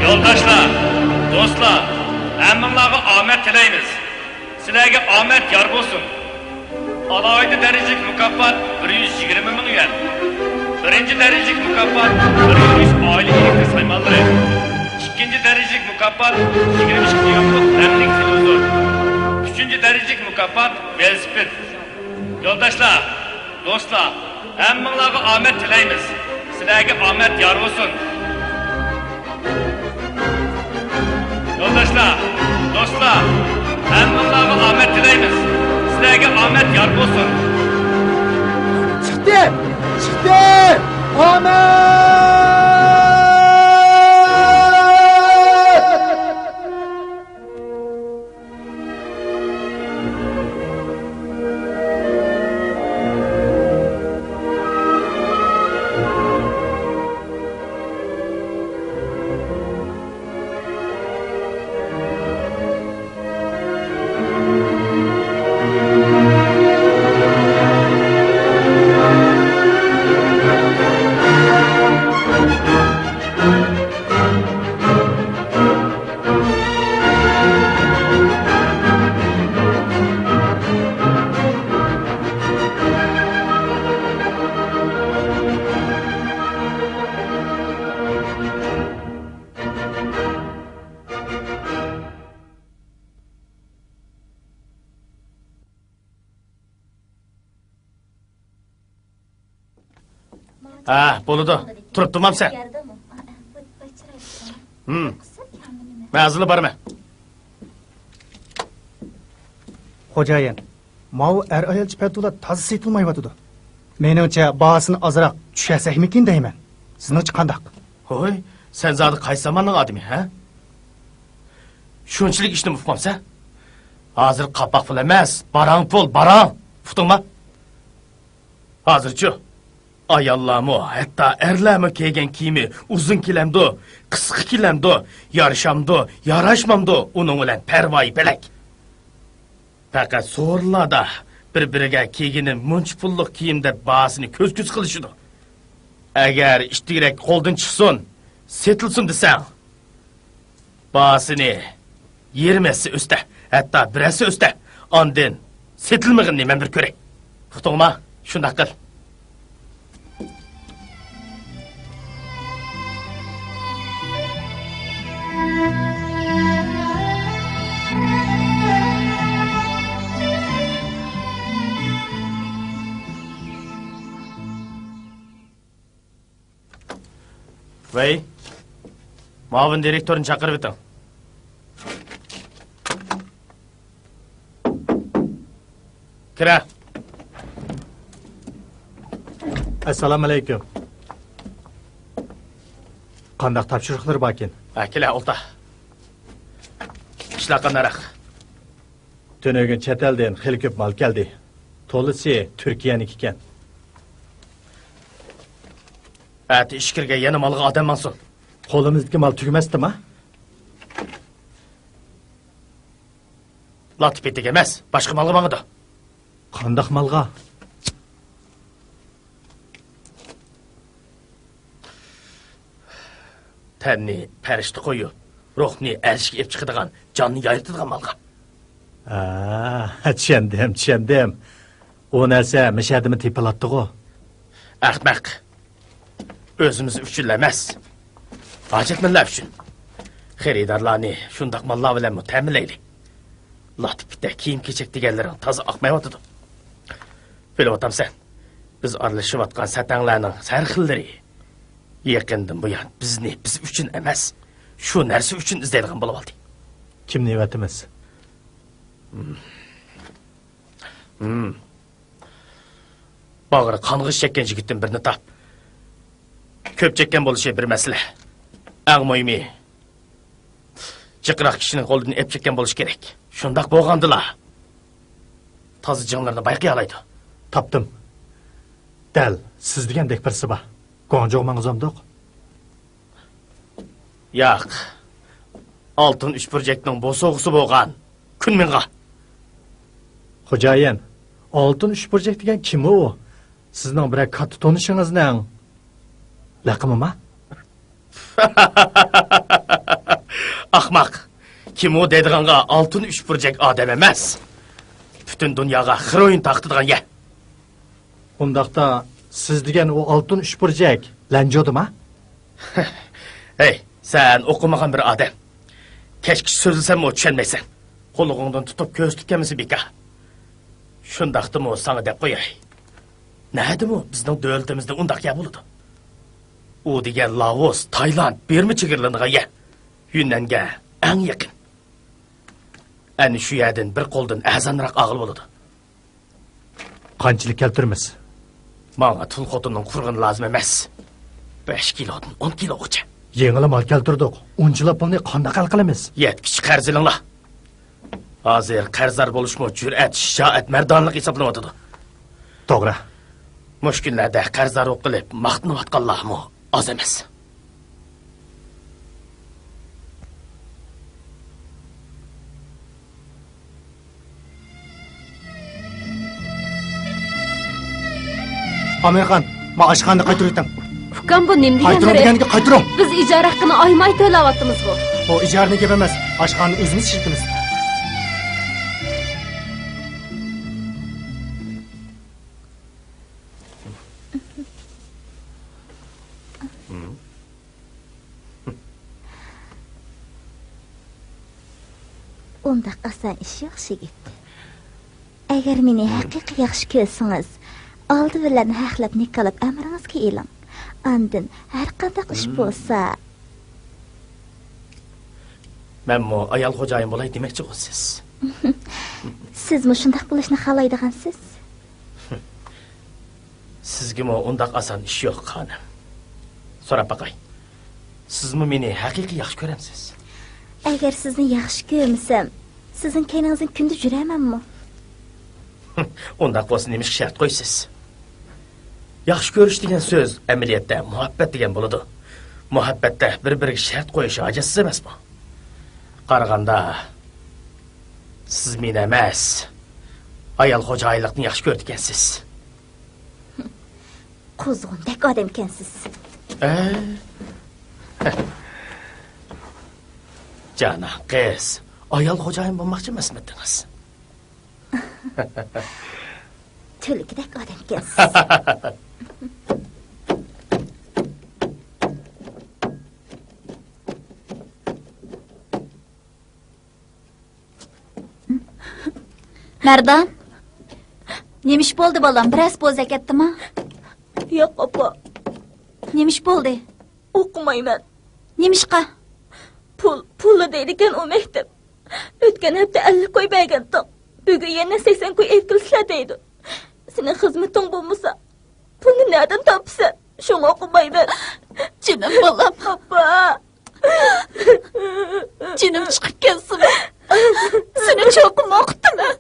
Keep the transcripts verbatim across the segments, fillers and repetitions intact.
يولداشلار، دوستلار، ھەممىڭلارغا ئامەت تىلەيمىز. سىلەرگە ئامەت يار بولسۇن. ئالاھىدە دەرىجىلىك مۇكاپات بىر يۈز يىگىرمە مىڭ يۈەن. بىرىنچى دەرىجىلىك مۇكاپات بىر يۈز ئائىلە ئېلېكتر سايمانلىرى. ئىككىنچى دەرىجىلىك مۇكاپات يىگىرمە ئىككى دىيۇملۇق رەڭلىك تېلېۋىزور. ئۈچىنچى دەرىجىلىك مۇكاپات ۋېلىسىپىت. يولداشلار، دوستلار، ھەممىڭلارغا ئامەت تىلەيمىز. سىلەرگە ئامەت يار بولسۇن. يولداشلار، دوستلار، ھەممىڭلارغا ئامەت تىلەيمىز. سىلەرگە ئامەت يار بولسۇن. چىقتى! چىقتى! ئامەت! ھە، بولىدۇ. تۇرۇپ تۇرمامسەن؟ ھىم. مەن ھازىرلا بارىمەن. خوجايىن، ماۋۇ ئەر-ئايالچە پەتۇلار تازا سېتىلمايۋاتىدۇ. مېنىڭچە، باھاسىنى ئازراق چۈشۈرسەكمىكىن دەيمەن. سىزنىڭچە قانداق؟ ھوي، سەن زادى قايسى زاماننىڭ ئادىمى، ھە؟ شۇنچىلىك ئىشنىمۇ ئۇقمامسەن؟ ھازىر قاپاق پۇل ئەمەس، باراڭ پۇل، باراڭ! ئۇقتۇڭما؟ ھازىرچۇ؟ ئاياللارمۇ، ھەتتا ئەرلەرمۇ كىيگەن كىيىمى ئۇزۇن كېلەمدۇ، قىسقا كېلەمدۇ، يارىشامدۇ، ياراشمامدۇ، ئۇنىڭ بىلەن پەرۋايى پەلەك. پەقەت سورۇنلاردا بىر-بىرىگە كىيگىنى مۇنچە پۇللۇق كىيىم دەپ باھاسىنى كۆز-كۆز قىلىشىدۇ. ئەگەر ئىتتىكرەك قولدىن چىقسۇن، سېتىلسۇن دېسەڭ، باھاسىنى يېرىم ھەسسە ئۆستە، ھەتتا بىر ھەسسە ئۆستە، ئاندىن سېتىلمىغىنىنى مەن بىر كۆرەي. ئۇقتۇڭما؟ شۇنداق قىل. ۋەي، مۇئاۋىن دىرېكتورنى چاقىرىۋېتىڭ. كىرە. ئەسسالامۇئەلەيكۇم. قانداق تاپشۇرۇقلىرى باركىن؟ ھە، كېلە، ئولتۇر. ئىشلار قانداقراق؟ تۈنۈگۈن چەت ئەلدىن خېلى كۆپ مال كەلدى. تولىسى تۈركىيەنىڭكى ئىكەن. ئەتە ئىچكىرىگە يەنە مالغا ئادەم ماڭسۇن. قولىمىزدىكى مال تۈگىمەستىما؟ لاتا پېتىگە ئەمەس، باشقا مالغا ماڭىدۇ. قانداق مالغا؟ تەننى پەرىشتە قويۇپ، روھنى ئەرشكە ئېلىپ چىقىدىغان، جاننى يايرىتىدىغان مالغا. ھە، چۈشەندىم، چۈشەندىم. ئۇ نەرسە مىشەدىمۇ تېپىلاتتىغۇ. ئەخمەق. ئۆزىمىز ئۈچۈنلا ئەمەس، ھاجەتمەنلەر ئۈچۈن. خېرىدارلارنى شۇنداق ماللار بىلەنمۇ تەمىنلەيلى. لاتا پېتە، كىيىم-كېچەك دېگەنلىرىڭ تازا ئاقمايۋاتىدۇ. بىلىۋاتامسەن، بىز ئارىلىشىۋاتقان سەتەڭلەرنىڭ ھەر خىللىرى يېقىندىن بۇيان بىزنى بىز ئۈچۈن ئەمەس، شۇ نەرسە ئۈچۈن ئىزدەيدىغان بولۇۋالدى. كىمنى ئەۋەتىمىز؟ ھىم. باغرى قانغا چەككەن يىگىتتىن بىرنى تاپ. كۆپ چەككەن بولۇشى بىر مەسىلە. ئەڭ مۇھىمى، جىقراق كىشىنىڭ قولىدىن ئېلىپ چەككەن بولۇشى كېرەك. شۇنداق بولغاندىلا، تازا جىڭلىرىنى بايقىيالايدۇ. تاپتىم. دەل سىز دېگەندەك بىرسى بار. گۇاڭجۇغا ماڭغۇزامدۇق؟ ياق. ئالتۇن ئۈچ بۇرجەكنىڭ بوسۇغىسى بولغان كۈنمىڭغا. خوجايىن، ئالتۇن ئۈچ بۇرجەك دېگەن كىم ئۇ؟ سىزنىڭ بىرەر كاتتا تونۇشىڭىزنىڭ لەقىمىما؟ ئەخمەق! كىم ئۇ دەيدىغانغا ئالتۇن ئۈچ بۇرجەك ئادەم ئەمەس. پۈتۈن دۇنياغا خېروئىن تارقىتىدىغان يە. ئۇنداقتا، سىز دېگەن ئۇ ئالتۇن ئۈچ بۇرجەك لەنجۇدىما؟ ھەي، سەن ئوقۇمىغان بىر ئادەم. كەچكىچە سۆزلىسەممۇ چۈشەنمەيسەن. قۇلىقىڭدىن تۇتۇپ كۆرسىتىپ كەلمىسە بىكار. شۇنداقتىمۇ ساڭا دەپ قوياي. نەدىمۇ بىزنىڭ دۆلىتىمىزدە ئۇنداق يەر بولىدۇ؟ ئۇ دېگەن لاۋۇس، تايلاند، بىرما چېگرىلىنىدىغان يەر. يۈننەنگە ئەڭ يېقىن. ئەنە شۇ يەردىن بىر قولدىن ئەرزانراق ئالغىلى بولىدۇ. قانچىلىك كەلتۈرىمىز؟ ماڭا تۇل خوتۇننىڭ قۇرغىنى لازىم ئەمەس. بەش كىلودىن ئون كىلوغىچە. يېڭىلا مال كەلتۈردۇق. ئۇنچىلا پۇلنى قانداق ھەل قىلىمىز؟ يەتكۈچە قەرز ئېلىڭلار. ھازىر قەرزدار بولۇشمۇ جۈرئەت، شىجائەت، مەردانىلىق ھېسابلىنىۋاتىدۇ. توغرا. مۇشۇ كۈنلەردە قەرزدارلىق قىلىپ ماختىنىۋاتقانلارمۇ ئاز ئەمەس. ئامىرخان، ما ئاشخانىنى قايتۇرۇۋېتىڭ. ئۇكام، بۇ نېمە دېگەن قايتۇرۇڭ گېپى؟ دېگەنگە قايتۇرۇڭ. بىز ئىجارە ھەققىنى ئايماي تۆلەۋاتىمىزغۇ. بۇ ئىجارىنىڭ گېپى ئەمەس. ئاشخانىنى ئۆزىمىز ئىشلىتىمىز. ئۇنداق ئاسان ئىش يوق، يىگىت. ئەگەر مېنى ھەقىقىي ياخشى كۆرسىڭىز، ئالدى بىلەن ھەقلەپ نىكاھلاپ ئەمرىڭىزگە ئېلىڭ. ئاندىن ھەر قانداق ئىش بولسا. مەنمۇ ئايال خوجايىن بولاي دېمەكچىغۇ سىز؟ سىزمۇ شۇنداق بولۇشنى خالايدىغانسىز؟ سىزگىمۇ ئۇنداق ئاسان ئىش يوق، خانىم. سوراپ باقاي، سىزمۇ مېنى ھەقىقىي ياخشى كۆرەمسىز؟ ئەگەر سىزنى ياخشى كۆرمىسەم، سىزنىڭ كەينىڭىزدىن كۈندە يۈرەرمەنمۇ؟ ئۇنداق بولسا نېمىشقا شەرت قويىسىز؟ ياخشى كۆرۈش دېگەن سۆز ئەمەلىيەتتە مۇھەببەت دېگەن بولىدۇ. مۇھەببەتتە بىر-بىرىگە شەرت قويۇش ھاجەتسىز ئەمەسمۇ؟ قارىغاندا، سىز مېنى ئەمەس، ئايال خوجايىنلىقنى ياخشى كۆرىدىكەنسىز. قۇزغۇندەك ئادەمكەنسىز. ئە؟ جانان قىز، ئايال خوجايىن بولماقچى ئەمەسمىدىڭىز؟ تۈلكىدەك ئادەمكەنسىز. مەردان، نېمە ئىش بولدى بالام؟ بىرەرسى بوزەك ئەتتىما؟ ياق، ئاپا. نېمە ئىش بولدى؟ ئوقۇمايمەن. نېمىشقا؟ پۇل، پۇللا دەيدىكەن ئۇ مەكتەپ. ئۆتكەن ھەپتە ئەللىك كوي بەرگەنتىڭ. بۈگۈن يەنە سەكسەن كوي ئېلىپ كېلىسىلەر دەيدۇ. سېنىڭ خىزمىتىڭ بولمىسا، پۇلنى نەدىن تاپىسەن؟ شۇڭا ئوقۇمايمەن. جېنىم بالام. ئاپا! جېنىم چىقىپ كەتسىمۇ، سېنى چوقۇم ئوقۇتىمەن.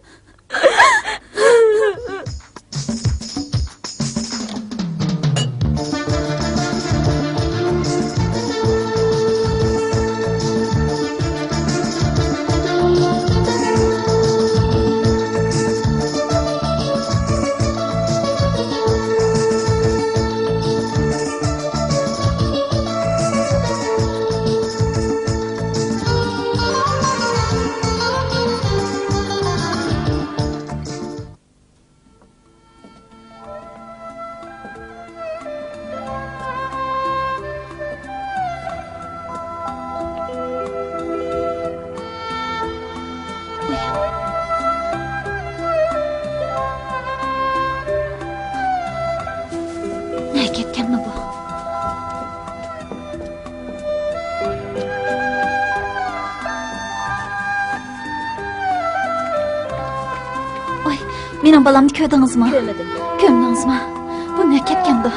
نەگە كەتكەندۇ بۇ؟ ۋاي، مېنىڭ بالامنى كۆردىڭىزمۇ؟ كۆرمىدىم. كۆردىڭىزمۇ؟ بۇ نەگە كەتكەندۇ؟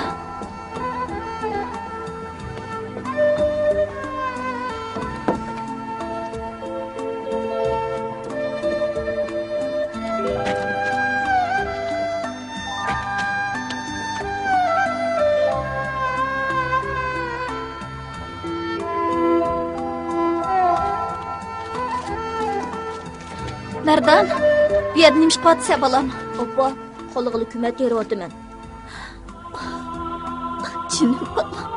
مەردان، بۇ يەردە نېمە ئىش قىلىۋاتىسەن، بالام؟ ئاپا، خالىغىلى كۆمەچ تېرىۋاتىمەن. جېنىم بالام.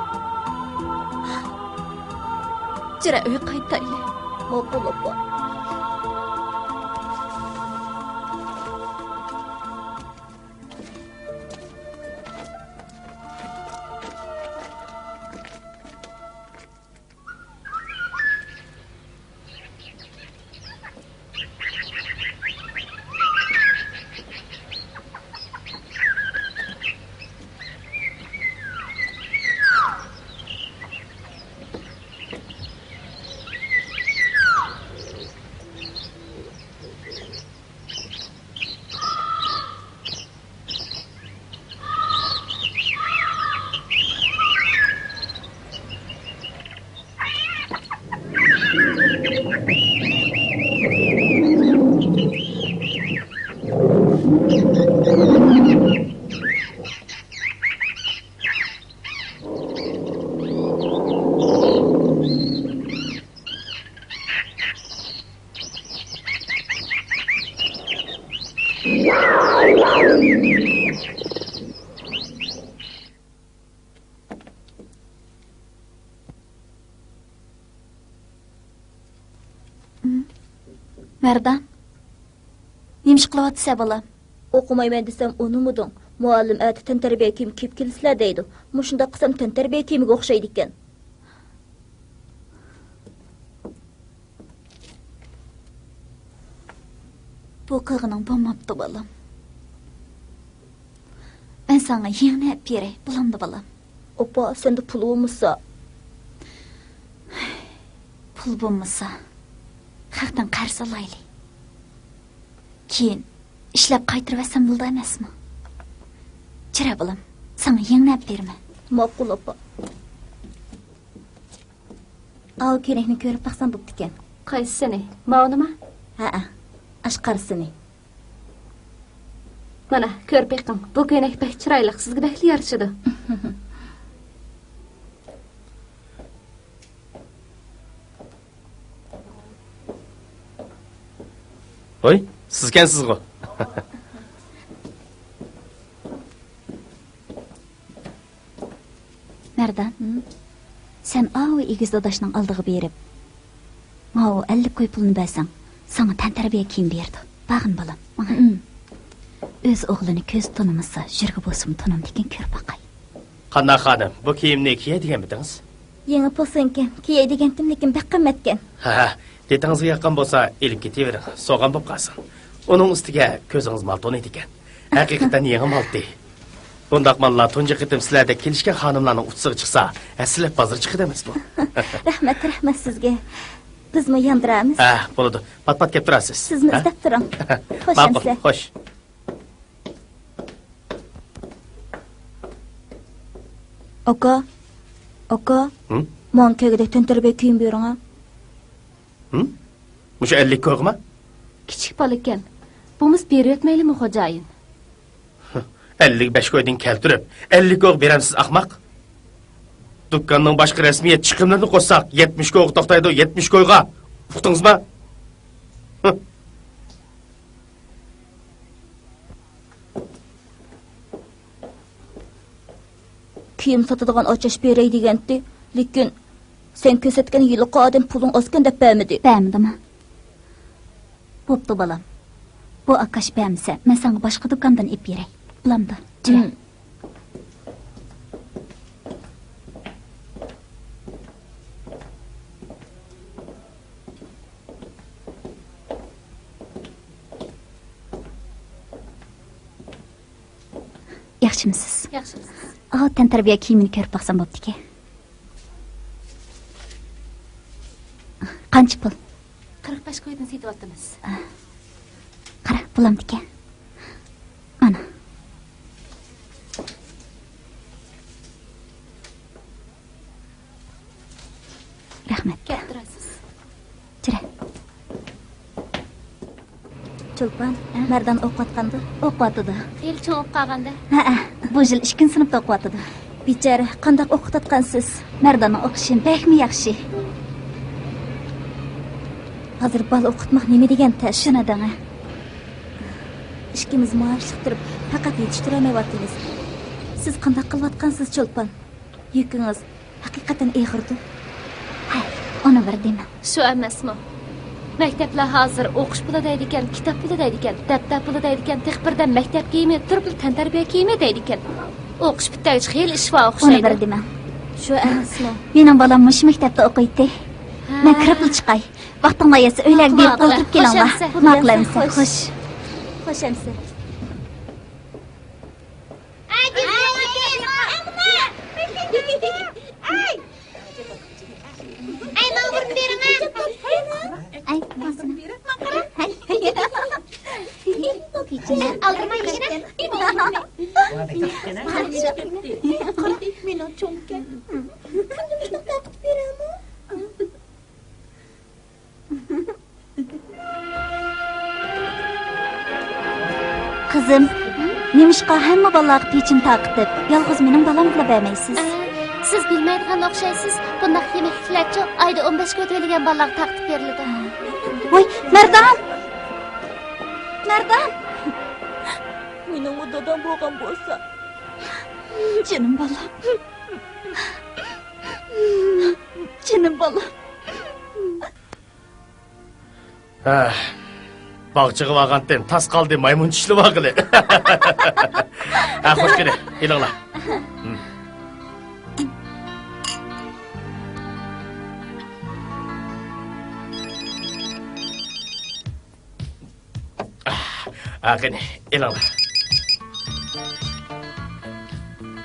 جۈرە، ئۆيگە قايتايلى. ماقۇل، ئاپا. مەردان، نېمە ئىش قىلىۋاتىسەن، بالام؟ ئوقۇمايمەن دېسەم ئۇنىمىدىڭ. مۇئەللىم ئەتە تەنتەربىيە كىيىمى كىيىپ كېلىسىلەر دەيدۇ. مۇشۇنداق قىلسام تەنتەربىيە كىيىمىگە ئوخشايدىكەن. بۇ قىلغىنىڭ بولماپتۇ، بالام. مەن ساڭا يېڭىنى ئەپ بېرەي، بولامدۇ، بالام؟ ئاپا، سەندە پۇل بولمىسا. پۇل بولمىسا، خەقتىن قەرز ئالايلى. كېيىن ئىشلەپ قايتۇرۇۋەتسەم بولىدۇ ئەمەسمۇ؟ چىرە، بالام، ساڭا يېڭىنى ئەپ بېرىمەن. ماقۇل، ئاپا. ئاۋۇ كۆينەكنى كۆرۈپ باقسام بوپتىكەن. قايسىسىنى؟ ماۋۇنىما؟ ھەئە، ئاشقارىسىنى. مانا، كۆرۈپ بېقىڭ، بۇ كۆينەك بەك چىرايلىق، سىزگە بەكلا يارىشىدۇ. ھوي، سىزكەنسىزغۇ؟ مەردان، ھىم؟ سەن ئاۋۇ ئېگىز داداشنىڭ ئالدىغا بېرىپ، ماۋۇ ئەللىك كوي پۇلنى بەرسەڭ، ساڭا تەنتەربىيە كىيىم بېرىدۇ. بارغىن، بالام، ماڭا. ھىم. ئۆز ئوغلىنى كۆزى تونۇمىسا، يۈرىكى بولسىمۇ تونۇمدىكىن، كۆرۈپ باقاي. قانداق خانىم، بۇ كىيىمنى كىيەي دېگەنمىدىڭىز؟ يېڭى پوسۇنكەن، كىيەي دېگەنتىم، لېكىن بەك قىممەتكەن. ھە، ھە، دېتىڭىزگە ياققان بولسا ئېلىپ كېتىۋېرىڭ، سوغان بولۇپ قالسۇن. ئۇنىڭ ئۈستىگە كۆزىڭىز مال تونۇيدىكەن. ھەقىقەتەن يېڭى مالتى. بۇنداق ماللار تۇنجى قېتىم سىلەردەك كېلىشكەن خانىملارنىڭ ئۇچىسىغا چىقسا، ھەسسىلەپ بازار چىقىدۇ ئەمەسمۇ؟ رەھمەت، رەھمەت سىزگە. بىزمۇ ياندۇرارمىز. ھە، بولىدۇ. پات-پات كەپ تۇرارسىز. سىزمۇ ھە؟ ئىزدەپ تۇرۇڭ. خوش ماقۇل، ئەمىسە. خوش. ئاكا، ئاكا، ھىم؟ ماڭا كەلگۈدەك تەنتەربىيە كىيىم بېرىڭە. ھىم؟ مۇشۇ ئەللىك كويغىمۇ؟ كىچىك بالىكەن. بولمىسا بېرىۋەتمەيلىمۇ، خوجايىن؟ ئەللىك بەش كويدىن كەلتۈرۈپ، ئەللىك كويغا بېرەمسىز، ئەخمەق؟ دۇكاننىڭ باشقا رەسمىيەت چىقىملىرىنى قوشساق، يەتمىش كويغا توختايدۇ، يەتمىش كويغا. ئۇقتىڭىزمۇ؟ كىيىم ساتىدىغان ئاچاش بېرەي دېگەنتى، لېكىن سەن كۆرسەتكەن ھېلىقى ئادەم پۇلۇڭ ئازكەن دەپ بەرمىدى. بەرمىدىما؟ بوپتۇ، بالام. بۇ ئاكاش بەرمىسە، مەن ساڭا باشقا دۇكاندىن ئېلىپ بېرەي. بولامدۇ؟ جۈرە. ھىم. ياخشىمۇسىز؟ ياخشىمۇسىز؟ ئاۋۇ تەنتەربىيە كىيىمىنى كۆرۈپ باقسام بوپتىكەن. قانچە پۇل؟ قىرىق بەش كويدىن سېتىۋاتىمىز. قارا، بولامدىكەن. مانا. رەھمەت. كەپ تۇرارسىز. جۈرە. چولپان، ھە؟ مەردان ئوقۇۋاتقاندۇ؟ ئوقۇۋاتىدۇ. خېلى چوڭ بولۇپ قالغاندە. ھەئە، بۇ يىل ئىككىنچى سىنىپتا ئوقۇۋاتىدۇ. بىچارە، قانداق ئوقۇتۇۋاتقانسىز؟ مەرداننىڭ ئوقۇشى بەكمۇ ياخشى. ھازىر بالا ئوقۇتماق نېمە دېگەن تەس. شۇنى دەڭە. ئىككىمىز مائاشلىق تۇرۇپ، پەقەت يېتىشتۈرەلمەيۋاتىمىز. سىز قانداق قىلىۋاتقانسىز، چولپان؟ يۈكىڭىز ھەقىقەتەن ئېغىردۇ. ھە، ئۇنى بىر دېمە. شۇ ئەمەسمۇ؟ مەكتەپلەر ھازىر ئوقۇش پۇلى دەيدىكەن، كىتاب پۇلى دەيدىكەن، دەپتەر پۇلى دەيدىكەن، تېخى بىردەم مەكتەپ كىيىمى، تۇرۇپلا تەنتەربىيە كىيىمى دەيدىكەن. ئوقۇش پۈتتەكچە خېلى ئىش بار ئۇنى ئوخشايدۇ. بىر دېمەڭ. شۇ ئەمەسمۇ؟ مېنىڭ بالام مۇشۇ مەكتەپتە ئوقۇيتتى. ھە. مەن كىرىپلا چىقاي. ۋاقتىڭلار يەتسە ئۆيلەرگە بېرىپ ئولتۇرۇپ كېلىڭلار. ماقۇل ئەمىسە. ماقۇل ئەمىسە. خوش. خوش ئەمىسە. ئەي، ماڭا بۇرۇن بېرىڭە. ئەي، ماڭسىنا. ئەي. ئالدىرىماي يېگىنە. مېنىڭ چوڭكەن. قىزىم، نېمىشقا ھەممە بالىلارغا پېچىنە تارقىتىپ، يالغۇز مېنىڭ بالامغىلا بەرمەيسىز؟ ئە، سىز بىلمەيدىغان ئوخشايسىز، بۇنداق يېمەكلىكلەرچۇ ئايدا ئون بەش كۆتۈرۈلگەن بالىلارغا تارقىتىپ بېرىلىدۇ. ۋاي، مەردان! مەردان! مېنىڭمۇ دادام بولغان بولسا. جېنىم بالام. جېنىم بالام. ھە، باغچىغا بارغانتىم، تاس قالدى، مايمۇن چىشلىۋالغىلى. ھە، خوش كېلىڭ، ئېلىڭلار. ھە، قېنى، ئېلىڭلار.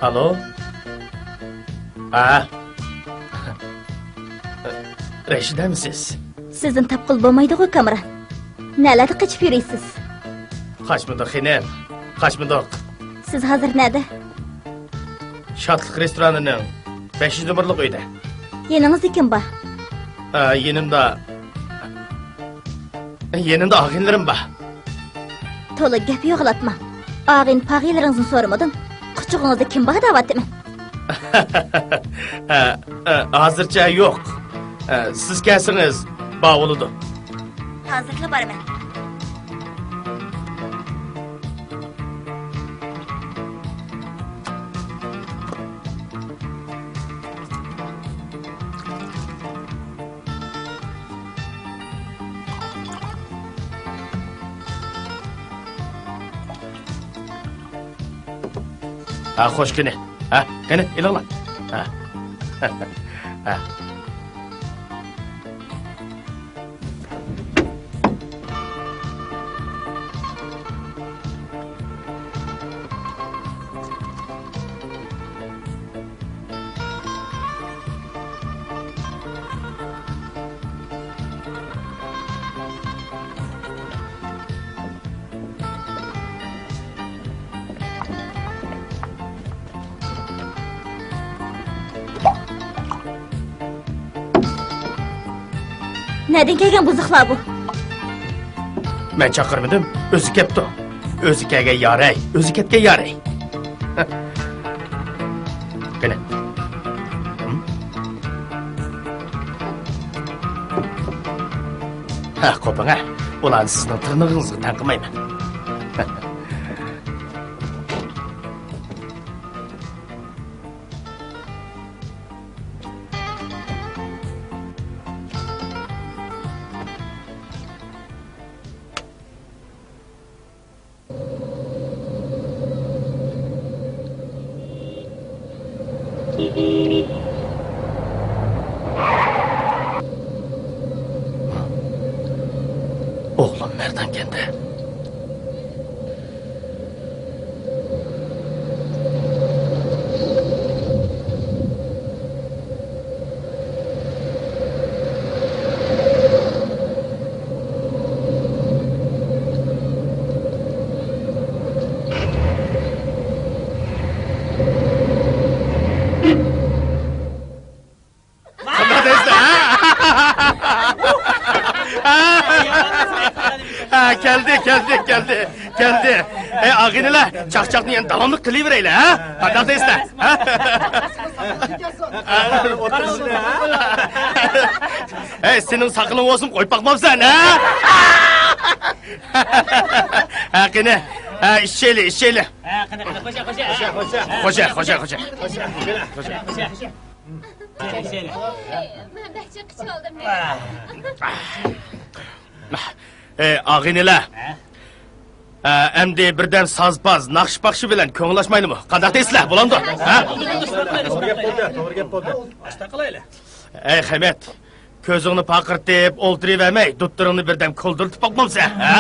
ئالو. ھە. رەشىدەمسىز؟ سىزنى تاپقىلى بولمايدىغۇ، كامران. نەلەردە قېچىپ يۈرىسىز؟ قاچمىدۇق، خېنىم. قاچمىدۇق. سىز ھازىر نەدە؟ شادلىق رېستورانىنىڭ بەشىنچى نومۇرلۇق ئۆيىدە. يېنىڭىزدا كىم بار؟ ئا، يېنىمدا، يېنىمدا ئاغىنىلىرىم بار. تولا گەپ يوغىلاتماڭ. ئاغىنە-پاغىنىلىرىڭىزنى سورىمىدىم. قۇچىقىڭىزدا كىم بار دەۋاتىمەن. ئا، ئا، ھازىرچە يوق. ئا، سىز كەلسىڭىز، بار بولىدۇ. ھازىرلا بارىمەن. ھە، خوش، قېنى. ھە، قېنى، ئېلىڭلار. ھە. ھە. نەدىن كەلگەن بۇزۇقلار بۇ؟ مەن چاقىرمىدىم، ئۆزى كەپتۇ. ئۆزى كەلگەن ياراي، ئۆزى كەتكەن ياراي. قېنى. ھە، قوپۇڭ ھە. ئۇلارنى سىزنىڭ تىرنىقىڭىزغا تەڭ قىلمايمەن. ئوغلۇم مەردانكەندە. قانداق دەيسىلەر، ھە؟ ھە، كەلدى، كەلدى، كەلدى، كەلدى. ئەي، ئاغىنىلەر، چاقچاقنى يەنە داۋاملىق قىلىۋېرەيلى، ھە؟ قانداق دەيسىلەر، ھە؟ ئەي، سېنىڭ ساقىلىڭ بولسۇن، قويۇپ باقمامسەن، ھە؟ ھە، قېنى، ھە، ئىچەيلى، ئىچەيلى. ھە، قېنى، قېنى، خوشە، خوشە، ھە؟ خوشە، خوشە، خوشە. خوشە، خوشە. مەن بەك جىق ئىچىۋالدىم. ئەي، ئاغىنىلەر. ئە، ئەمدى بىردەم ساز-پاز، ناخشا-پاخشا بىلەن كۆڭۈل ئاچمايلىمۇ؟ قانداق دەيسىلەر؟ بولامدۇ؟ ھە؟ توغرا گەپ بولدى، توغرا گەپ بولدى. ئەي، خەمەت، كۆزۈڭنى پارقىرىتىپ ئولتۇرۇۋەرمەي، دۇتتۇرۇڭنى بىردەم كولدۇرتۇپ باقمامسەن، ھە؟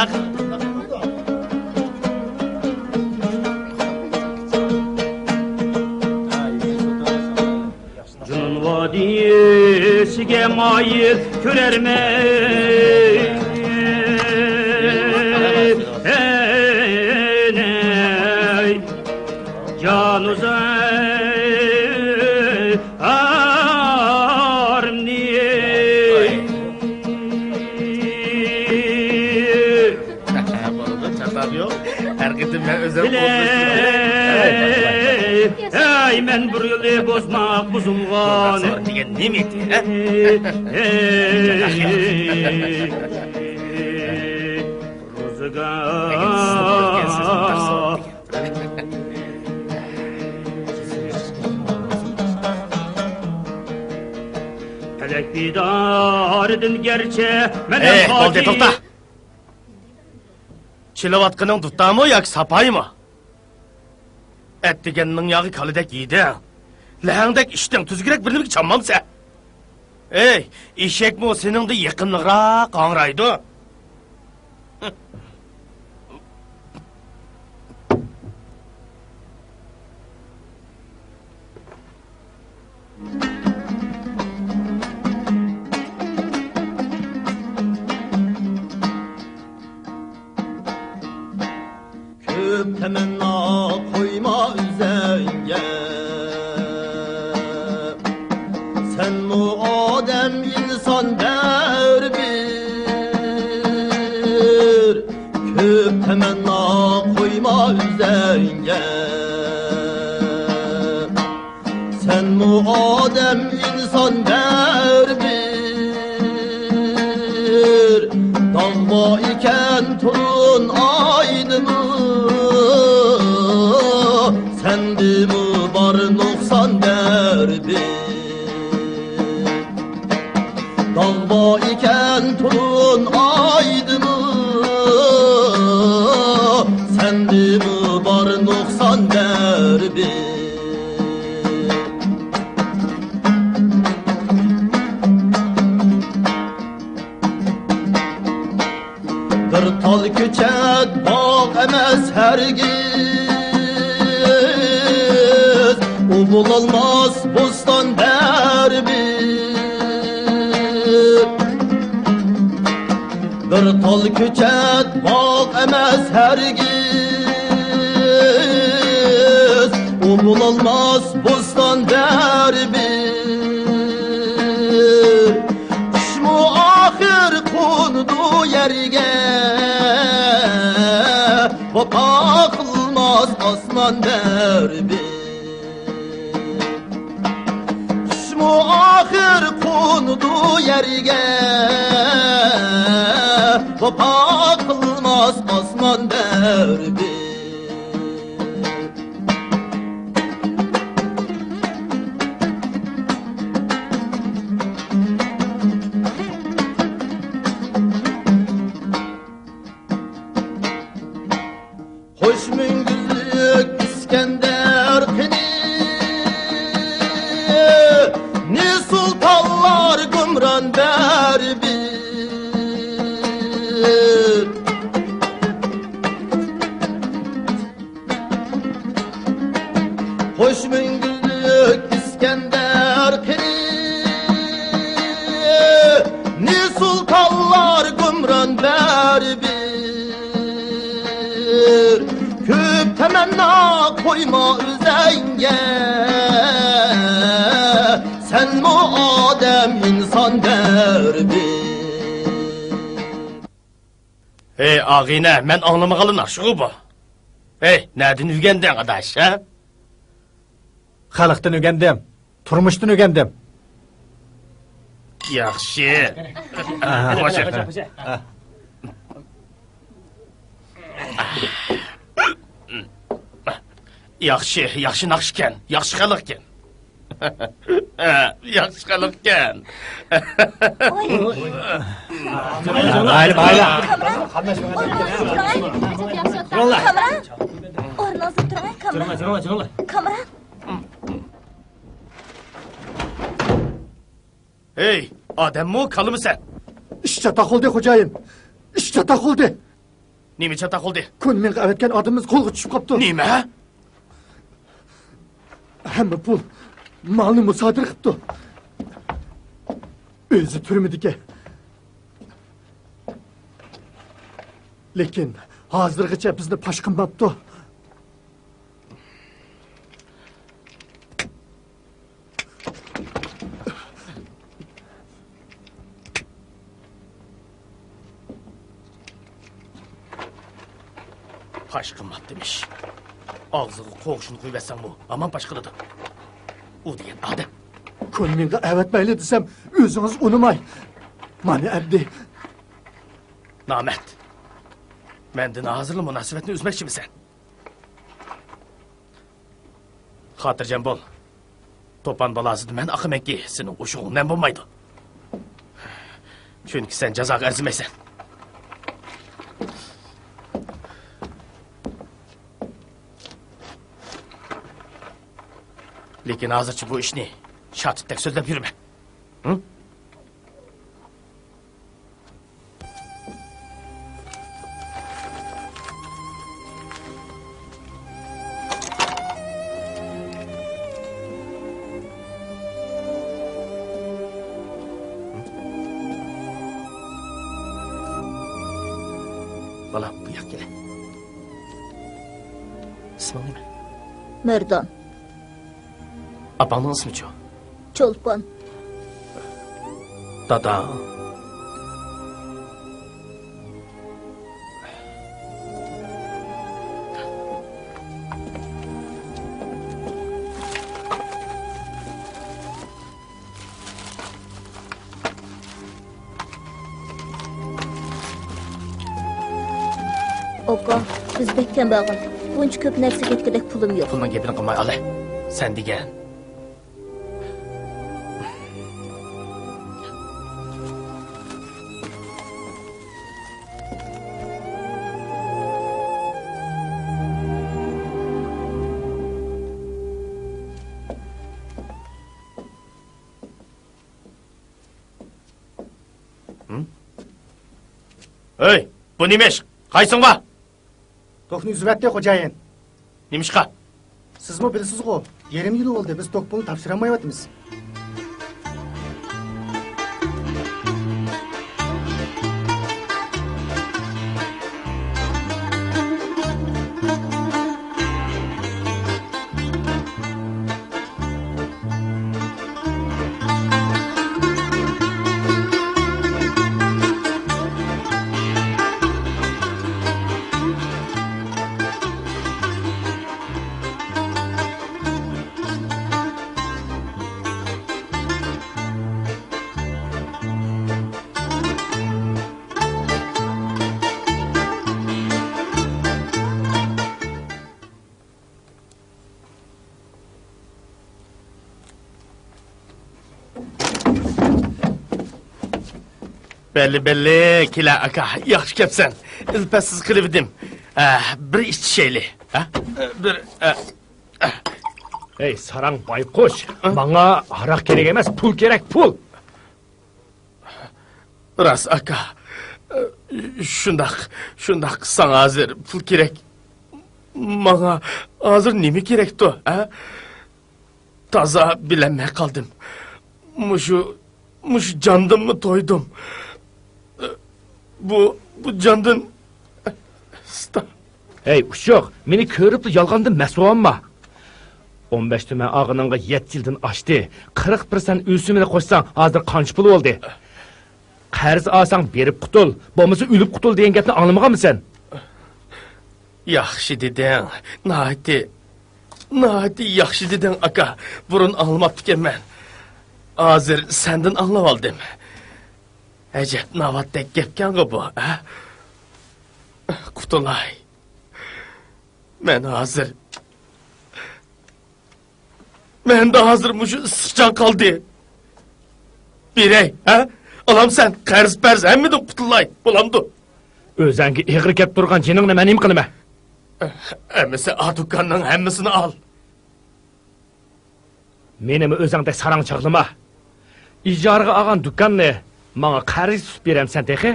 جۇنۇن ۋادىسىگە مايىل كۆرەرمەن، ئەي، جانۇزارىمنى. بولىدۇ، چاتاق يوق. ھەر قېتىم مەن ئۆزۈم ئوتلىشىمەن. ئەي، مەن بىر يولى بوزماق بۇزۇلغان. دېگەن نېمە ئىدى، ھە؟ روزىگار. پەلەك بىدارىدىن گەرچە مەن ھەم، ئەي، بولدى، توختا! چېلىۋاتقىنىڭ دۇتارمۇ ياكى ساپايىمۇ؟ ئەتىگەننىڭ ياغى كالىدەك يېدىڭ. لەھەڭدەك ئىچتىڭ، تۈزۈكرەك بىر نېمىگە چاممامسەن؟ ئەي، ئېشەكمۇ سېنىڭدىن يېقىملىقراق ھاڭرايدۇ. كۆپ تەمەننا قويما ئۆزۈڭگە، سەنمۇ ئادەم ئىنسان بەرىبىر. كۆپ تەمەننا قويما ئۆزۈڭگە، سەنمۇ ئادەم ئىنسان بەرىبىر. داغ بار ئىكەن تولۇن ئايدىمۇ، سەندىمۇ بار نۇقسان بەرىبىر. داغ بار ئىكەن تولۇن ئايدىمۇ، سەندىمۇ بار نۇقسان بەرىبىر. بىر تال كۆچەت باغ ئەمەس ھەرگىز، ئۇ بولالماس بوستان بەرىبىر. بىر تال كۆچەت باغ ئەمەس ھەرگىز، ئۇ بولالماس بوستان بەرىبىر. قۇشمۇ ئاخىر قونىدۇ يەرگە، ۋاپا قىلماس ئاسمان بەرىبىر. قۇشمۇ ئاخىر قونىدۇ يەرگە، ۋاپا قىلماس ئاسمان بەرىبىر. خوش مۈڭگۈزلۈك ئىسكەندەر قېنى، نى سۇلتانلار گۇمران بەرىبىر. خوش مۈڭگۈزلۈك ئىسكەندەر قېنى، نى سۇلتانلار گۇمران بەرىبىر. كۆپ تەمەننا قويما ئۆزۈڭگە، سەنمۇ ئادەم ئىنسان بەرىبىر. ھەي، ئاغىنە، مەن ئاڭلىمىغانلا ناخشىغۇ بۇ. ھەي، نەدىن ئۆگەندىڭ، ئاداش، ھە؟ خەلقتىن ئۆگەندىم. تۇرمۇشتىن ئۆگەندىم. ياخشى. ئاھا. خوش. ياخشى، ياخشى ناخشىكەن، ياخشى خەلقكەن. ياخشى خەلقكەن. ۋاي. بايلا، بايلا. كامران، ئورنىڭىزنى تۇرۇڭ. كامران، ئورنىڭىزنى تۇرۇڭ، كامران. كامران. ھەي، ئادەممۇ، كالىمۇ سەن؟ ئىش چاتاق بولدى، خوجايىن. ئىش چاتاق بولدى. نېمە چاتاق بولدى؟ كونا مېڭە ئەۋەتكەن ئادىمىمىز قولغا چۈشۈپ قاپتۇ. نېمە؟ ھەممە پۇل، مالنى مۇسادىرە قىپتۇ. ئۆزى تۈرمىدىكەن. لېكىن ھازىرغىچە بىزنى پاش قىلماپتۇ. پاش قىلماپتىمىش. ئاغزىغا قوغۇشنى قويۇۋەتسەڭمۇ ھامان پاش قىلىدۇ. ئۇ دېگەن ئادەم. كونا مېڭە ئەۋەتمەيلى دېسەم، ئۆزىڭىز ئۇنىماي. مانا ئەمدى. نامەرد. مەندىن ھازىرلا مۇناسىۋەتنى ئۈزمەكچىمىسەن؟ خاتىرجەم بول. توپان بالاسىدىن مەن ئاقىمەنكى، سېنىڭ ئوشۇقۇڭ نەم بولمايدۇ. چۈنكى سەن جازاغا ئەرزىمەيسەن. لېكىن ھازىرچە بۇ ئىشنى شاتۇتتەك سۆزلەپ يۈرمە. ھە؟ بالام، بۇ ياققا كېلە. ئىسمىڭ نېمە؟ مەردان. ئاپاڭنىڭ ئىسمىچۇ؟ چولپان. داداڭ. ئاكا، بىز بەك كەمبەغەل. بۇنچە كۆپ نەرسىگە يەتكۈدەك پۇلۇم يوق. پۇلنىڭ گېپىنى قىلماي ئالە. سەن دېگەن. ھە؟ ھەي، بۇ نېمە ئىش؟ قايسىڭ بار؟ توكنى ئۈزۈۋەتتى، خوجايىن. نېمىشقا؟ سىزمۇ بىلىسىزغۇ، يېرىم يىل بولدى، بىز توك پۇلىنى تاپشۇرالمايۋاتىمىز. بەللى، بەللى، كېلە ئاكا، ياخشى كەپسەن. ئىلپەتسىز قىلىۋىدىم. ئە، بىر ئىچىشەيلى. ھە؟ ئە، بىر، ئە، ئە. ھەي، ساراڭ بايقۇش، ھە؟ ماڭا ھاراق كېرەك ئەمەس، پۇل كېرەك، پۇل. راست، ئاكا. شۇنداق، شۇنداق، ساڭا ھازىر پۇل كېرەك. ماڭا ھازىر نېمە كېرەكتۇ، ھە؟ تازا بىلەلمەي قالدىم. مۇشۇ، مۇشۇ جاندىنمۇ تويدۇم. بۇ، بۇ جاندىن. ھەي، ئۇششۇق، مېنى كۆرۈپلا يالغاندىن مەس بولۇۋالما. ئون بەش تۈمەن ئالغىنىڭغا يەتتە يىلدىن ئاشتى. قىرىق پىرسەنت ئۆسۈمىنى قوشساڭ، ھازىر قانچە پۇل بولدى؟ قەرز ئالساڭ، بېرىپ قۇتۇل، بولمىسا ئۆلۈپ قۇتۇل دېگەن گەپنى ئاڭلىمىغانمۇ سەن؟ ياخشى دېدىڭ، ناھايىتى، ناھايىتى ياخشى دېدىڭ، ئاكا. بۇرۇن ئاڭلىماپتىكەنمەن. ھازىر سەندىن ئاڭلاۋالدىم. ئەجەب ناۋاتتەك گەپكەنغۇ بۇ، ھە؟ قۇتۇلاي. مەن ھازىر، مەندە ھازىر مۇشۇ ئىسسىق جان قالدى. بېرەي، ھە؟ ئالامسەن، قەرز-پەرز ھەممىدىن قۇتۇلاي، بولامدۇ؟ ئۆزەڭگە ئېغىر كەپ تۇرغان جېنىڭنى مەن نېمە قىلىمەن؟ ئەمىسە، ئا دۇكاننىڭ ھەممىسىنى ئال. مېنىمۇ ئۆزەڭدەك ساراڭ چاغلىما. ئىجارىگە ئالغان دۇكاننى ماڭا قەرز تۇتۇپ بېرەمسەن تېخى؟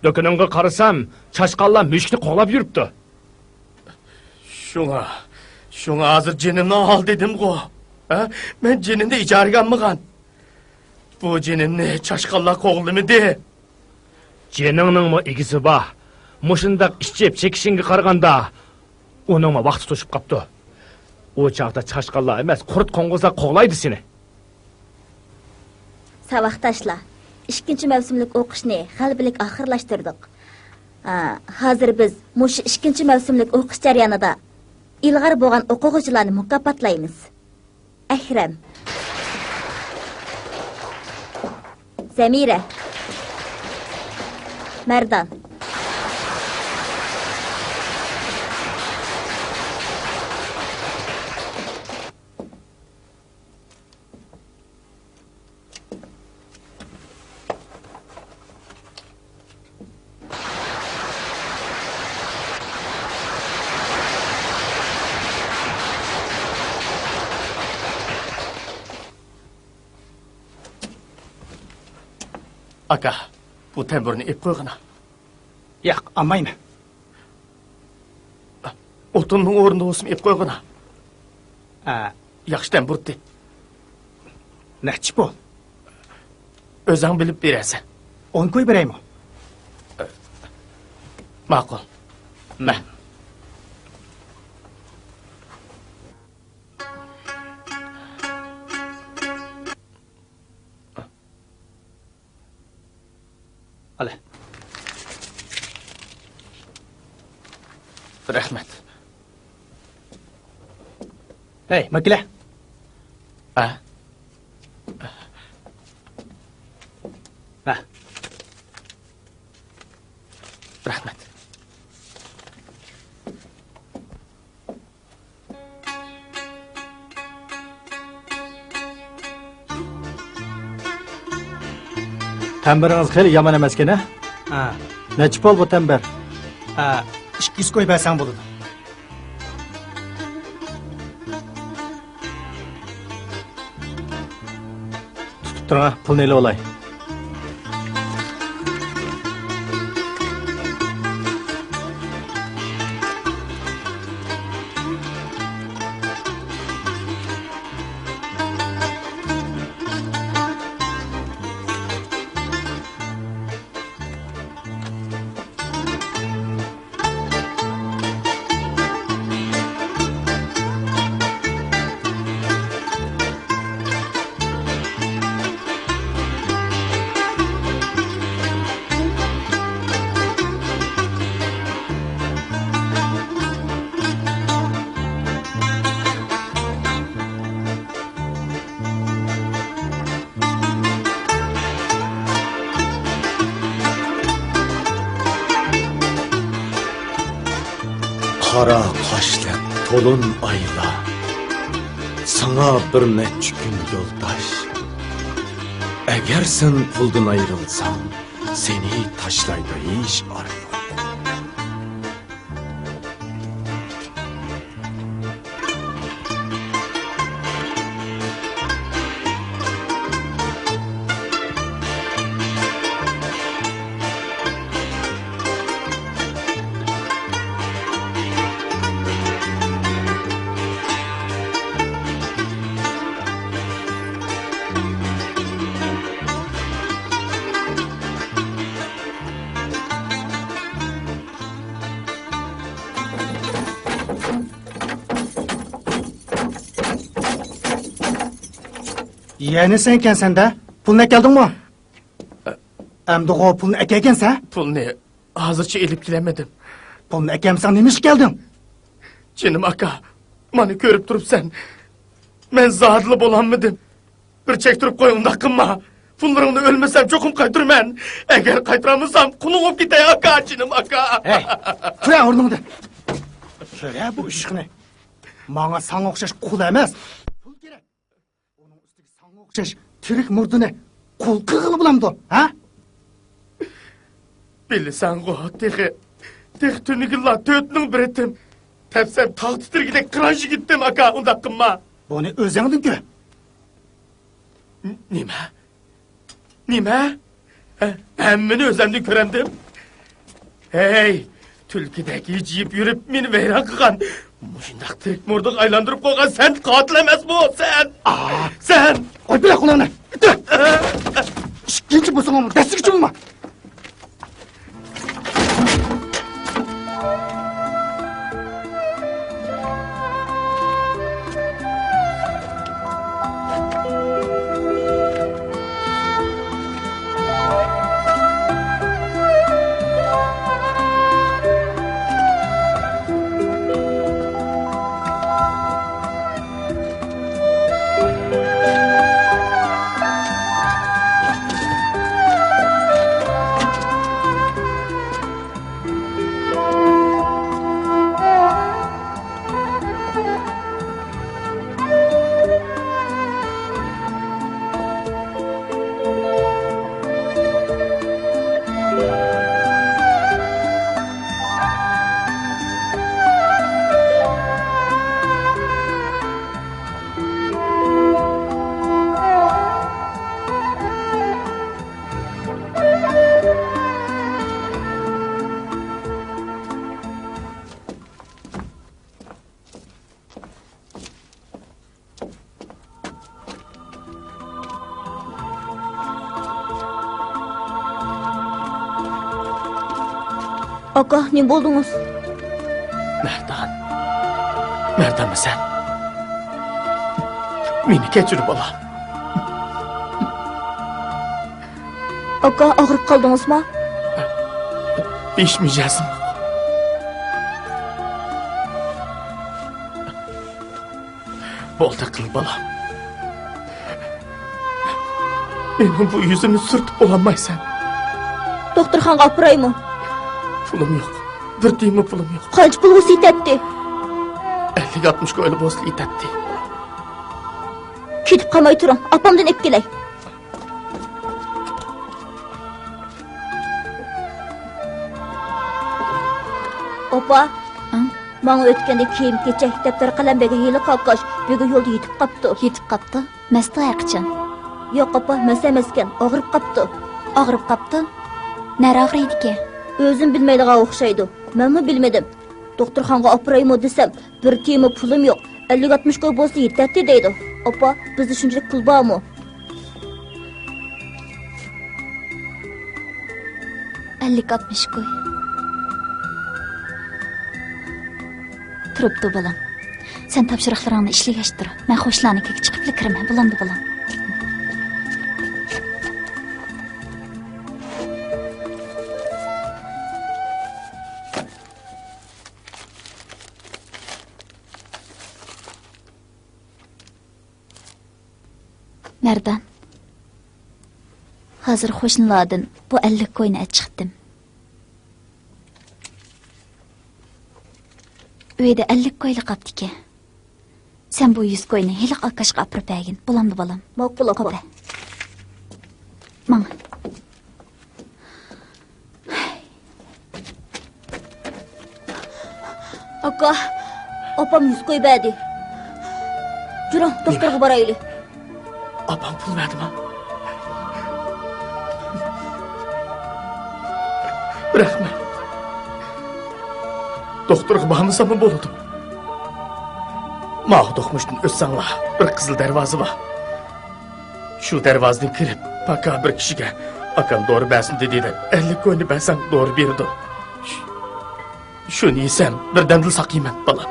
دۇكىنىڭغا قارىسام، چاشقانلار مۈشۈكنى قوغلاپ يۈرۈپتۇ. شۇڭا، شۇڭا ھازىر جېنىمنى ئال دېدىمغۇ. ھە؟ مەن جېنىمنى ئىجارىگە ئالمىغان. بۇ جېنىمنى چاشقانلار قوغلىمىدى. جېنىڭنىڭمۇ ئىگىسى بار. مۇشۇنداق ئىچىپ چېكىشىڭگە قارىغاندا، ئۇنىڭمۇ ۋاقتى توشۇپ قاپتۇ. ئۇ چاغدا چاشقانلار ئەمەس، قۇرت قوڭغۇزلار قوغلايدۇ سېنى. ساۋاقداشلار، ئىككىنچى مەۋسۇملۇق ئوقۇشنى غەلىبىلىك ئاخىرلاشتۇردۇق. ھا، ھازىر بىز مۇشۇ ئىككىنچى مەۋسۇملۇق ئوقۇش جەريانىدا ئىلغار بولغان ئوقۇغۇچىلارنى مۇكاپاتلايمىز. ئەكرەم. زەمىرە. مەردان. ئاكا، بۇ تەمبۇرنى ئېلىپ قويغىنا. ياق، ئالمايمەن. ئوتۇننىڭ ئورنىدا بولسىمۇ ئېلىپ قويغىنا. ھە. ياخشى تەمبۇرتتى. نەچچە پۇل؟ ئۆزۈڭ بىلىپ بېرەرسەن. ئون كوي بېرەيمۇ؟ ماقۇل. مە. ئالە. رەھمەت. ھەي، ماكىلە. ھە؟ ھە. رەھمەت. تەمبىرىڭىز خېلى يامان ئەمەسكەن، ھە؟ ھە. نەچچە پۇل بۇ تەمبىر؟ ھە، ئىككى يۈز كوي بەرسەڭ بولىدۇ. تۇتۇپ تۇرۇڭ، پۇلنى ئېلىۋالاي. قارا قاشلىق تولۇن ئايلار، ساڭا بىر نەچچە كۈن يولداش. ئەگەر سەن پۇلدىن ئايرىلساڭ، سېنى تاشلايدۇ ھېچ ئارىلىق. يەنە سەنكەنسەن-دە. پۇلنى ئەكەلدىڭمۇ؟ ئەمدىغۇ پۇلنى ئەكەلگەنسەن؟ پۇلنى ھازىرچە ئېلىپ كېلەلمىدىم. پۇلنى ئەكەلمىسەڭ نېمە ئىشقا كەلدىڭ؟ جېنىم ئاكا، مانا كۆرۈپ تۇرۇپسەن. مەن زادىلا بولالمىدىم. بىر چەكتۈرۈپ قوي، ئۇنداق قىلما. پۇللىرىڭنى ئۆلمىسەم چوقۇم قايتۇرىمەن. ئەگەر قايتۇرالمىسام قۇلۇڭ بولۇپ كېتەي ئاكا، جېنىم ئاكا. ھەي، تۇرە ئورنۇڭدىن. كۆرە بۇ ئىشقىنى. ماڭا ساڭا ئوخشاش قۇل ئەمەس، پۇل كېرەك. ئوخشاش تىرىك مۇردىنى قۇل قىلغىلى بولامدۇ، ھە؟ بىلىسەنغۇ، تېخى، تېخى تۈنۈگۈنلا تۆتنىڭ بىرى تىم. تەپسەم تاغ تىترىگۈدەك قىران يىگىتتىم، ئاكا، ئۇنداق قىلما. بۇنى ئۆزۈڭدىن كۆر. ن-، نېمە؟ نېمە؟ ھە، ھەممىنى ئۆزەمدىن كۆرەمدىم. ھەي، تۈلكىدەك ھىجىيىپ يۈرۈپ مېنى ۋەيران قىلغان، مۇشۇنداق تىرىك مۇردىغا ئايلاندۇرۇپ قويغان سەن قاتىل ئەمەسمۇ، سەن؟ ئا! سەن! قوي بىلە قولۇڭنى! ئىككىنچى بوسۇڭۇمنى دەسسىگە چۇمما! ئاكا، نېمە بولدىڭىز؟ مەردان. مەردانمۇ سەن؟ مېنى كەچۈر، بالام. ئاكا، ئاغرىپ قالدىڭىزمۇ؟ ھېچ مىجەزىم يوق. بولدى قىل، بالام. مېنىڭ بۇ يۈزۈمنى سۈرتۈپ بولالمايسەن. دوختۇرخانىغا ئاپىرايمۇ؟ پۇلۇم يوق. بىر تىيىنمۇ پۇلۇم يوق. قانچە پۇل بولسا يېتەتتى؟ ئەللىك ئاتمىش كويلا بولسا يېتەتتى. كېتىپ قالماي تۇرۇڭ، ئاپامدىن ئېلىپ كېلەي. ئاپا، ئاڭ؟ ماڭا ئۆتكەندە كىيىم-كېچەك، دەپتەر-قەلەم بەرگەن ھېلىقى ئاكاش بۈگۈن يولدا يېتىپ قاپتۇ. يېتىپ قاپتۇ؟ مەستۇ ھەرقاچان. ياق، ئاپا، مەست ئەمەسكەن، ئاغرىپ قاپتۇ. ئاغرىپ قاپتۇ؟ نەرە ئاغرىيدىكەن؟ ئۆزىمۇ بىلمەيدىغان ئوخشايدۇ. مەنمۇ بىلمىدىم. دوختۇرخانىغا ئاپىرايمۇ دېسەم، بىر تىيىنمۇ پۇلۇم يوق، ئەللىك ئاتمىش كوي بولسا يېتەتتى دەيدۇ. ئاپا، بىزدە شۇنچىلىك پۇل بارمۇ؟ ئەللىك ئاتمىش كوي. تۇرۇپتۇ، بالام. سەن تاپشۇرۇقلىرىڭنى ئىشلىگەچ تۇر. مەن خوشلارنىڭ كېكىچە چىقىپلا كىرىمەن، بولامدۇ، بالام؟ مەردان، ھازىر قوشنىلاردىن بۇ ئەللىك كوينى ئەچىقتىم. ئۆيدە ئەللىك كويلا قاپتىكەن. سەن بۇ يۈز كوينى ھېلىقى ئاكاشقا ئاپىرىپ بەرگىن. بولامدۇ، بالام؟ ماقۇل، ئاپا. قوپە. ماڭ. ئاكا، ئاپام يۈز كوي بەردى. جۈرۈڭ، دوختۇرغا بارايلى. ئاپام پۇل بەردىما؟ رەھمەت. دوختۇرغا بارمىساممۇ بولىدۇ. ماۋۇ دوقمۇشتىن ئۆتسەڭلار، بىر قىزىل دەرۋازا بار. شۇ دەرۋازىدىن كىرىپ، پاكا بىر كىشىگە «ئاكام دورا بەرسۇن» دېدى دەپ، ئەللىك كوينى بەرسەڭ، دورا بېرىدۇ. شۇ-، شۇنى يېسەم، بىردەمدىلا ساقىيىمەن، بالام.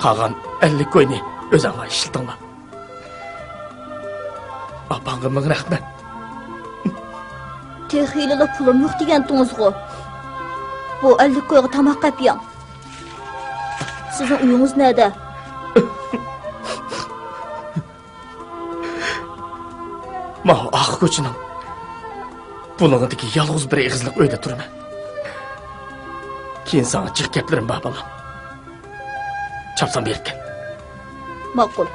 قالغان ئەللىك كوينى ئۆزۈڭلار ئىشلىتىڭلار. ئاپاڭغا مىڭ رەھمەت. تېخى ھېلىلا پۇلۇم يوق دېگەنتىڭىزغۇ؟ بۇ ئەللىك كويغا تاماق ئەپ يەڭ. سىزنىڭ ئۆيىڭىز نەدە؟ ماۋۇ ئارقا كوچىنىڭ بۇلۇڭىدىكى يالغۇز بىر ئېغىزلىق ئۆيدە تۇرىمەن. كېيىن ساڭا جىق گەپلىرىم بار، بالام. چاپسان بېرىپ كەل. ماقۇل.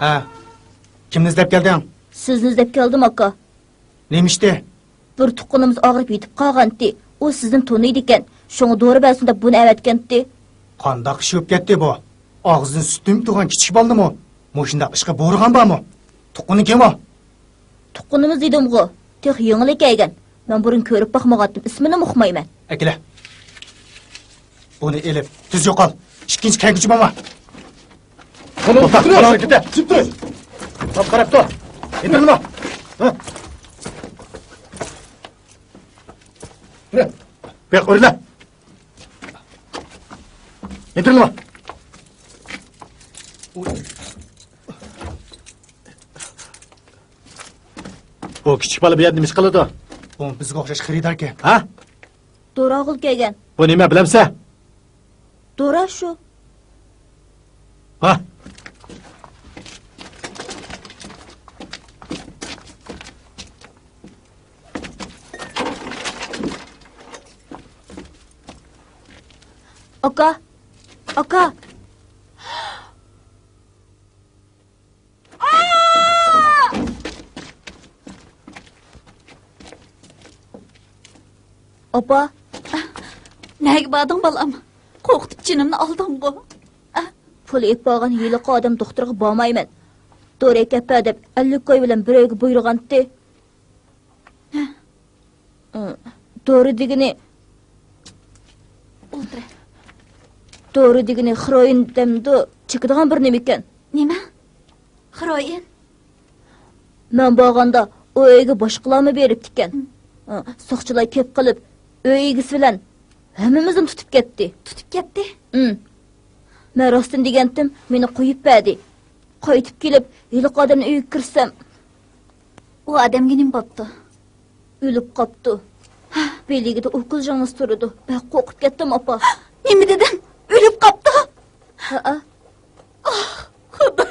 ھە. كىمنى ئىزدەپ كەلدىڭ؟ سىزنى ئىزدەپ كەلدىم، ئاكا. نېمە ئىشتى؟ بىر تۇغقىنىمىز ئاغرىپ يېتىپ قالغانتى. ئۇ سىزنى تونۇيدىكەن. شۇڭا دورا بەرسۇن دەپ بۇنى ئەۋەتكەنتى. قانداق ئىش بولۇپ كەتتى بۇ؟ ئاغزىدىن سۈت تېمىپ تۇرغان كىچىك بالىنىمۇ مۇشۇنداق ئىشقا بۇيرۇغان بارمۇ؟ تۇغقىنى كىم ئۇ؟ تۇغقىنىمىز دېدىمغۇ. تېخى يېڭىلا كەلگەن. مەن بۇرۇن كۆرۈپ باقمىغانتىم، ئىسمىنىمۇ ئۇقمايمەن. ئەكېلە. بۇنى ئېلىپ، تېز يوقال. ئىككىنچى كەلگۈچە بولما. قاراڭ، توختاڭ، قاراڭ، كېتە. چىپ تۇر. قاراپ، قاراپ تۇر. ئېتىلما. ھە. بۇياق ئۆرلە. ئېتىلما. بۇ كىچىك بالا بۇ يەردە نېمە ئىش قىلىدۇ؟ بۇ بىزگە ئوخشاش خېرىداركەن. ھە؟ دورا ئالغىلى كەلگەن. بۇ نېمە، بىلەمسە؟ دورا شۇ. ھە؟ ئاكا! ئاكا! ئاپا! نەگە باردىڭ، بالام؟ قورقۇتۇپ جېنىمنى ئالدىڭغۇ. پۇل ئېلىپ بارغان ھېلىقى ئادەم دوختۇرغا بارمايمەن، دورا ئەكەپ بەر دەپ ئەللىك كوي بىلەن بىرەيگە بۇيرۇغانتى. دورا دېگىنى، ئولتۇرە. دورا دېگىنى خروئىن دەمدۇ، چېكىدىغان بىر نېمىكەن. نېمە؟ خروئىن؟ مەن بارغاندا ئۇ ئۆيگە باشقىلارمۇ بېرىپتىكەن. ھىم. ساقچىلار كەپ قېلىپ، ئۆي ئىگىسى بىلەن ھەممىمىزنى تۇتۇپ كەتتى. تۇتۇپ كەتتى؟ ھىم. مەن راستىنى دېگەنتىم، مېنى قويۇپ بەردى. قايتىپ كېلىپ، ھېلىقى ئادەمنىڭ ئۆيىگە كىرسەم. ئۇ ئادەمگە نېمە بوپتۇ؟ ئۆلۈپ قاپتۇ. بېلىگىدە ئوكۇل ژىڭنىسى تۇرىدۇ. بەك قورقۇپ كەتتىم، ئاپا. نېمە دېدىڭ؟ ئۆلۈپ قاپتۇ؟ ھەئە. ئاھ، خۇدا.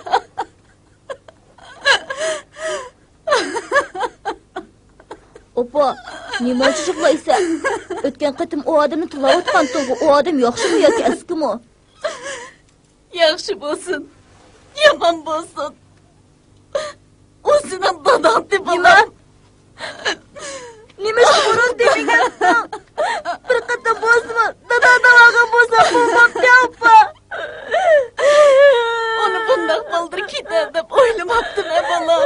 ئاپا، نېمانچە يىغلايسەن؟ ئۆتكەن قېتىم ئۇ ئادەمنى تىللاۋاتقانتىڭغۇ، ئۇ ئادەم ياخشىمۇ ياكى ئەسكىمۇ؟ ياخشى بولسۇن، يامان بولسۇن، ئۇ سېنىڭ داداڭتى، بالام. نېمە؟ نېمىشقا بۇرۇن دېمىگەنتىڭ؟ بىر قېتىم بولسىمۇ دادا دەۋالغان بولسا بولمامتى، ئاپا؟ ئۇنى بۇنداق بالدۇر كېتەر دەپ ئويلىماپتىمەن، بالام.